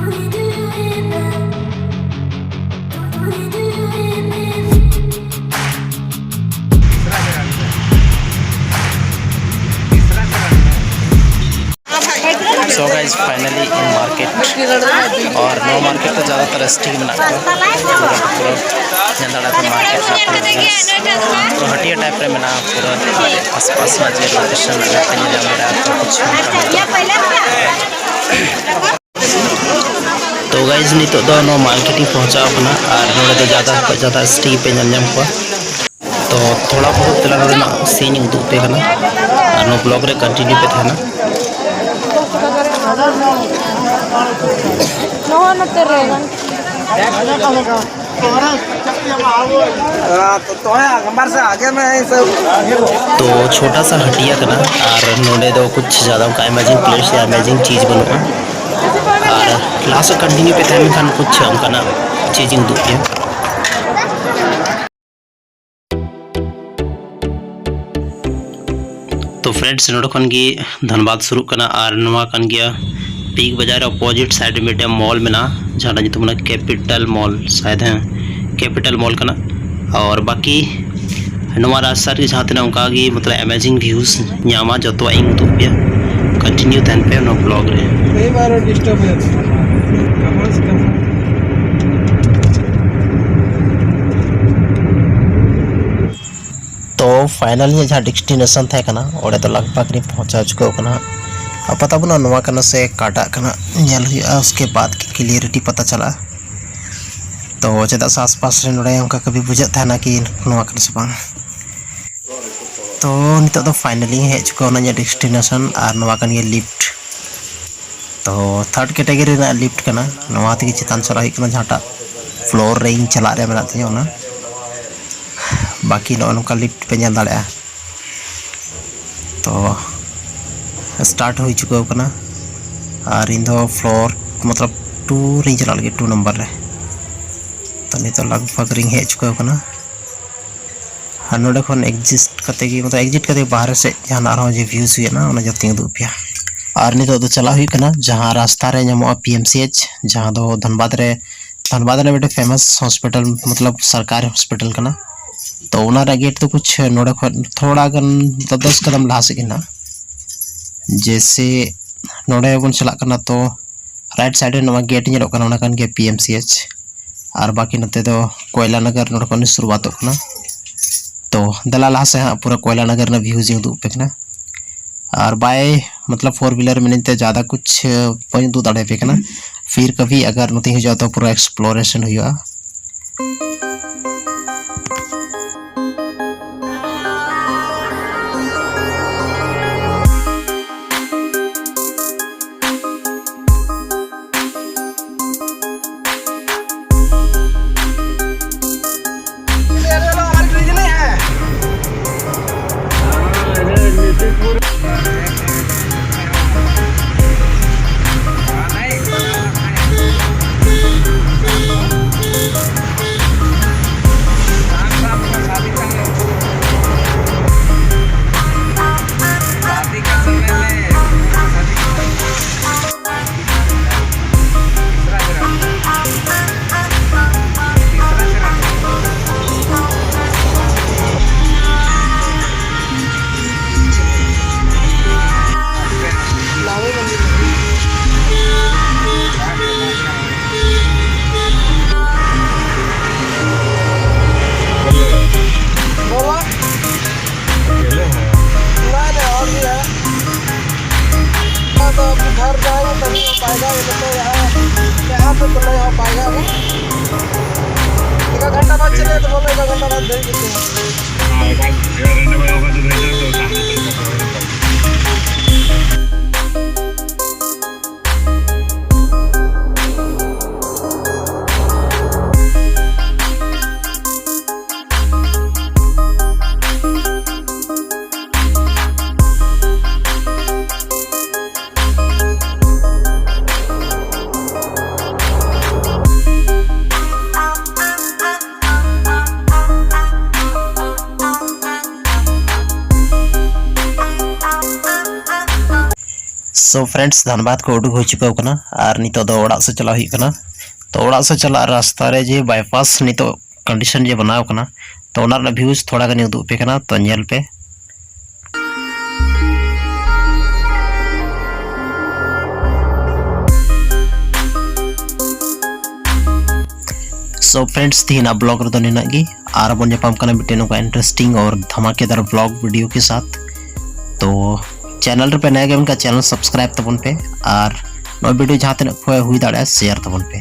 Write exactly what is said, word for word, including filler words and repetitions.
So guys, finally in market, और ᱱᱚᱣᱟ market ᱫᱚ ज़्यादातर S T ᱜᱮ ᱢᱮᱱᱟᱜ ᱠᱚᱣᱟ᱾ ᱯᱩᱨᱟᱹ ᱧᱮᱞ ᱫᱟᱲᱮᱭᱟᱜ ᱠᱟᱱᱟ market ᱨᱮᱱᱟᱜ ᱯᱩᱨᱟᱹ views᱾ ᱯᱩᱨᱟᱹ ᱦᱟᱹᱴᱤᱭᱟᱹ type ᱨᱮ ᱢᱮᱱᱟᱜᱼᱟ, ᱯᱩᱨᱟᱹ ᱟᱥᱯᱟᱥ ᱨᱮᱱᱟᱜ ᱡᱮ location ᱢᱮᱱᱟᱜᱼᱟ, ᱯᱮ ᱧᱮᱞ ᱧᱟᱢ ᱫᱟᱲᱮᱭᱟᱜᱼᱟ, ᱯᱩᱨᱟᱹ ᱠᱩᱪ ᱚᱱᱠᱟ ᱢᱮᱱᱟᱜᱼᱟ᱾ ᱛᱚ guys, ᱱᱤᱛᱚᱜ ᱫᱚ ᱱᱚᱣᱟ market ᱤᱧ ᱯᱚᱦᱪᱟᱣ ᱠᱟᱱᱟ ᱟᱨ ᱱᱚᱰᱮ ᱫᱚ ᱡᱟᱫᱟ ᱠᱷᱚᱱ ᱡᱟᱫᱟ S T ᱯᱮ ᱧᱮᱞ ᱧᱟᱢ ᱠᱚᱣᱟ᱾ ᱛᱚ ᱛᱷᱚᱲᱟ ᱵᱚᱦᱩᱛ ᱛᱮᱞᱟ ᱱᱚᱰᱮᱱᱟᱜ scene ᱤᱧ ᱩᱫᱩᱜ ᱟᱯᱮ ᱠᱟᱱᱟ ᱟᱨ ᱱᱚᱣᱟ vlog ᱨᱮ continue ᱯᱮ ᱛᱟᱦᱮᱱᱟ᱾ ᱱᱚᱣᱟ ᱱᱚᱛᱮ ᱨᱮ᱾ ᱛᱚ ᱪᱷᱳᱴᱟ ᱥᱟ ᱦᱟᱹᱴᱤᱭᱟ ᱠᱟᱱᱟ ᱟᱨ ᱱᱚᱰᱮ ᱫᱚ ᱠᱩᱪ ᱡᱟᱫᱟ ᱚᱱᱠᱟ amazing place ᱥᱮ amazing ᱪᱤᱡᱽ ᱵᱟᱹᱱᱩᱜᱼᱟ᱾ ᱟᱨ ᱞᱟᱦᱟ ᱥᱮᱫ continue ᱯᱮ ᱛᱟᱦᱮᱸ ᱞᱮᱱᱠᱷᱟᱱ ᱠᱩᱪ ᱚᱱᱠᱟᱱᱟᱜ ᱪᱤᱡᱽ ᱤᱧ ᱩᱫᱩᱜ ᱯᱮᱭᱟ᱾ ᱛᱚ friends, ᱱᱚᱰᱮ ᱠᱷᱚᱱ ᱜᱮ ᱫᱷᱟᱱᱵᱟᱫᱽ ᱥᱩᱨᱩᱜ ᱠᱟᱱᱟ ᱟᱨ ᱱᱚᱣᱟ ᱠᱟᱱ ᱜᱮᱭᱟ ᱯᱤᱝᱠ ᱵᱟᱡᱟᱨ ᱨᱮ opposite side ᱨᱮ ᱢᱤᱫᱴᱮᱱ mall ᱢᱮᱱᱟᱜᱼᱟ, ᱡᱟᱦᱟᱸ ᱨᱮᱱᱟᱜ ᱧᱩᱛᱩᱢ ᱠᱟᱱᱟ Capital Mall, ᱥᱟᱭᱟᱫ ᱦᱮᱸ Capital Mall ᱠᱟᱱᱟ᱾ ᱟᱨ ᱵᱟᱠᱤ ᱱᱚᱣᱟ ᱨᱟᱥᱛᱟ ᱨᱮ ᱡᱟᱦᱟᱸ ᱛᱤᱱᱟᱹᱜ ᱚᱱᱠᱟ ᱜᱮ ᱢᱚᱛᱞᱚᱵ amazing views ᱧᱟᱢᱟ, ᱡᱚᱛᱚᱣᱟᱜ ᱤᱧ ᱩᱫᱩᱜ ᱯᱮᱭᱟ᱾ Continue ᱛᱟᱦᱮᱱ ᱯᱮ ᱱᱚᱣᱟ vlog ᱨᱮ᱾ ᱛᱚ finally ᱡᱟᱦᱟᱸ destination ᱛᱟᱦᱮᱸ ᱠᱟᱱᱟ, ᱚᱸᱰᱮ ᱫᱚ ᱞᱟᱜᱽ ᱵᱷᱟᱜᱽ ᱨᱤᱧ ᱯᱳᱸᱣᱪᱷᱟᱣ ᱪᱩᱠᱟᱹᱣ ᱠᱟᱱᱟ᱾ ᱟᱨ ᱯᱟᱛᱟ ᱵᱟᱹᱱᱩᱜᱼᱟ ᱱᱚᱣᱟ ᱠᱟᱱᱟ ᱥᱮ ᱚᱠᱟᱴᱟᱜ ᱠᱟᱱᱟ, ᱧᱮᱞ ᱦᱩᱭᱩᱜᱼᱟ, ᱩᱥᱠᱮ ᱵᱟᱫ ᱜᱮ clarity ᱯᱟᱛᱟ ᱪᱟᱞᱟᱜᱼᱟ᱾ ᱛᱚ ᱪᱮᱫᱟᱜ ᱥᱮ ᱟᱥᱯᱟᱥ ᱨᱮ ᱱᱚᱰᱮ ᱚᱱᱠᱟ ᱠᱟᱹᱵᱷᱤ ᱵᱩᱡᱷᱟᱹᱜ ᱛᱟᱦᱮᱱᱟ ᱠᱤ ᱱᱚᱣᱟ ᱠᱟᱱᱟ ᱥᱮ ᱵᱟᱝ᱾ ᱛᱚ ᱱᱤᱛᱚᱜ ᱫᱚ finally ᱦᱮᱡ ᱪᱩᱠᱟᱹᱣ ᱱᱟ ᱤᱧᱟᱹᱜ destination ᱟᱨ ᱱᱚᱣᱟ ᱠᱟᱱ ᱜᱮᱭᱟ lift᱾ ᱛᱚ third category ᱨᱮᱱᱟᱜ lift ᱠᱟᱱᱟ, ᱱᱚᱣᱟ ᱛᱮᱜᱮ ᱪᱮᱛᱟᱱ ᱪᱟᱞᱟᱜ ᱦᱩᱭᱩᱜ ᱠᱟᱱᱟ, ᱡᱟᱦᱟᱸᱴᱟᱜ floor ᱨᱮ ᱤᱧ ᱪᱟᱞᱟᱜ ᱨᱮᱭᱟᱜ ᱢᱮᱱᱟᱜ ᱛᱤᱧᱟᱹ ᱚᱱᱟ᱾ ᱵᱟᱹᱠᱤ ᱱᱚᱜᱼᱚ ᱱᱚᱝᱠᱟ lift ᱯᱮ ᱧᱮᱞ ᱫᱟᱲᱮᱭᱟᱜᱼᱟ᱾ ᱛᱚ start ᱦᱩᱭ ᱪᱩᱠᱟᱹᱣ ᱠᱟᱱᱟ ᱟᱨ ᱤᱧ ᱫᱚ floor ᱢᱚᱛᱞᱚᱵ two ᱨᱤᱧ ᱪᱟᱞᱟᱜ ᱞᱟᱹᱜᱤᱫ, two number ᱨᱮ᱾ ᱛᱚ ᱱᱤᱛᱚᱜ ᱞᱟᱜᱽ ᱵᱷᱟᱜᱽ ᱨᱤᱧ ᱦᱮᱡ ᱪᱩᱠᱟᱹᱣ ᱠᱟᱱᱟ᱾ ᱟᱨ ᱱᱚᱰᱮ ᱠᱷᱚᱱ exit ᱠᱟᱛᱮ ᱜᱮ, ᱢᱚᱛᱞᱚᱵ exit ᱠᱟᱛᱮ ᱵᱟᱦᱨᱮ ᱥᱮᱫ ᱡᱟᱦᱟᱱᱟᱜ ᱟᱨᱦᱚᱸ ᱡᱮ views ᱦᱩᱭᱩᱜᱼᱟ, ᱚᱱᱟ ᱡᱚᱛᱚᱧ ᱩᱫᱩᱜ ᱟᱯᱮᱭᱟ᱾ ᱟᱨ ᱱᱤᱛᱚᱜ ᱫᱚ ᱪᱟᱞᱟᱜ ᱦᱩᱭᱩᱜ ᱠᱟᱱᱟ ᱡᱟᱦᱟᱸ ᱨᱟᱥᱛᱟ ᱨᱮ ᱧᱟᱢᱚᱜᱼᱟ ᱯᱤ ᱮᱢ ᱥᱤ ᱮᱭᱤᱪ, ᱡᱟᱦᱟᱸ ᱫᱚ ᱫᱷᱟᱱᱵᱟᱫᱽ ᱨᱮ, ᱫᱷᱟᱱᱵᱟᱫᱽ ᱨᱮ ᱢᱤᱫᱴᱮᱱ famous hospital, ᱢᱚᱛᱞᱚᱵ ᱥᱚᱨᱠᱟᱨᱤ hospital ᱠᱟᱱᱟ᱾ ᱛᱚ ᱚᱱᱟ ᱨᱮᱭᱟᱜ ᱜᱮᱴ ᱫᱚ ᱠᱩᱪ ᱱᱚᱰᱮ ᱠᱷᱚᱱ ᱛᱷᱚᱲᱟ ᱜᱟᱱ ᱫᱚᱥ ᱠᱟᱫᱟᱢ ᱞᱟᱦᱟ ᱥᱮᱫ ᱜᱮ ᱦᱮᱱᱟᱜᱼᱟ᱾ ᱡᱮᱭᱥᱮ ᱱᱚᱰᱮ ᱵᱚᱱ ᱪᱟᱞᱟᱜ ᱠᱟᱱᱟ, ᱛᱚ ᱨᱟᱭᱤᱴ ᱥᱟᱭᱤᱰ ᱨᱮ ᱱᱚᱣᱟ ᱜᱮᱴ ᱧᱮᱞᱚᱜ ᱠᱟᱱᱟ, ᱚᱱᱟ ᱠᱟᱱ ᱜᱮᱭᱟ ᱯᱤ ᱮᱢ ᱥᱤ ᱮᱭᱤᱪ᱾ ᱟᱨ ᱵᱟᱠᱤ ᱱᱚᱛᱮ ᱫᱚ ᱠᱚᱭᱞᱟ ᱱᱚᱜᱚᱨ ᱱᱚᱰᱮ ᱠᱷᱚᱱ ᱥᱩᱨᱩᱣᱟᱛᱚᱜ ᱠᱟᱱᱟ᱾ ᱛᱚ ᱫᱮᱞᱟ ᱞᱟᱦᱟ ᱥᱮᱫ ᱦᱟᱸᱜ ᱯᱩᱨᱟᱹ ᱠᱚᱭᱞᱟ ᱱᱚᱜᱚᱨ ᱨᱮᱱᱟᱜ views ᱤᱧ ᱩᱫᱩᱜ ᱟᱯᱮ ᱠᱟᱱᱟ᱾ ᱟᱨ by, ᱢᱚᱛᱞᱚᱵ, four wheeler ᱢᱮᱱᱟᱹᱧ ᱛᱮ ᱡᱟᱫᱟ ᱠᱩᱪ ᱵᱟᱹᱧ ᱩᱫᱩᱜ ᱫᱟᱲᱮᱭᱟᱯᱮ ᱠᱟᱱᱟ᱾ ᱯᱷᱤᱨ ᱠᱟᱵᱷᱤ ᱟᱜᱟᱨ ᱱᱚᱛᱮᱧ ᱦᱤᱡᱩᱜᱼᱟ ᱛᱚ ᱯᱩᱨᱟᱹ exploration ᱦᱩᱭᱩᱜᱼᱟ᱾ बोला? अकेले हैं। नहीं, नहीं, और भी है। हाँ, तो अभी घर जाएंगे, तभी हो पाएगा। ये तो यहाँ, यहाँ पे तो नहीं हो पाएगा अभी। एक आध घंटा बाद चले तो बोलो, एक आध घंटा बाद भेज देते हैं। हाँ, एक आध, एक आध घंटा बाद होगा तो भेजना, तो शाम को चलेगा। ᱛᱚ friends, ᱫᱷᱟᱱᱵᱟᱫᱽ ᱠᱚ ᱩᱰᱩᱠ ᱦᱩᱭ ᱪᱩᱠᱟᱹᱣ ᱠᱟᱱᱟ ᱟᱨ ᱱᱤᱛᱚᱜ ᱫᱚ ᱚᱲᱟᱜ ᱥᱮᱫ ᱪᱟᱞᱟᱜ ᱦᱩᱭᱩᱜ ᱠᱟᱱᱟ᱾ ᱛᱚ ᱚᱲᱟᱜ ᱥᱮᱫ ᱪᱟᱞᱟᱜ ᱨᱟᱥᱛᱟ ᱨᱮ ᱡᱮ bypass ᱱᱤᱛᱚᱜ condition ᱡᱮ ᱵᱮᱱᱟᱣ ᱠᱟᱱᱟ, ᱛᱚ ᱚᱱᱟ ᱨᱮᱱᱟᱜ views ᱛᱷᱚᱲᱟ ᱜᱟᱱᱤᱧ ᱩᱫᱩᱜ ᱟᱯᱮ ᱠᱟᱱᱟ, ᱛᱚ ᱧᱮᱞ ᱯᱮ᱾ So friends, ᱛᱮᱦᱮᱧᱟᱜ vlog ᱨᱮᱫᱚ ᱱᱤᱱᱟᱹᱜ ᱜᱮ, ᱟᱨ ᱵᱚᱱ ᱧᱟᱯᱟᱢ ᱠᱟᱱᱟ ᱢᱤᱫᱴᱮᱱ ᱱᱚᱝᱠᱟ interesting ᱟᱨ ᱫᱷᱟᱢᱟᱠᱮᱫᱟᱨ vlog video ᱠᱮ ᱥᱟᱛᱷ᱾ ᱛᱚ channel ᱨᱮᱯᱮ ᱱᱟᱭᱟ ᱜᱮ ᱢᱮᱱᱠᱷᱟᱱ channel subscribe ᱛᱟᱵᱚᱱ ᱯᱮ, ᱟᱨ ᱱᱚᱣᱟ video ᱡᱟᱦᱟᱸ ᱛᱤᱱᱟᱹᱜ ᱠᱚ ᱦᱩᱭ ᱫᱟᱲᱮᱭᱟᱜᱼᱟ share ᱛᱟᱵᱚᱱ ᱯᱮ᱾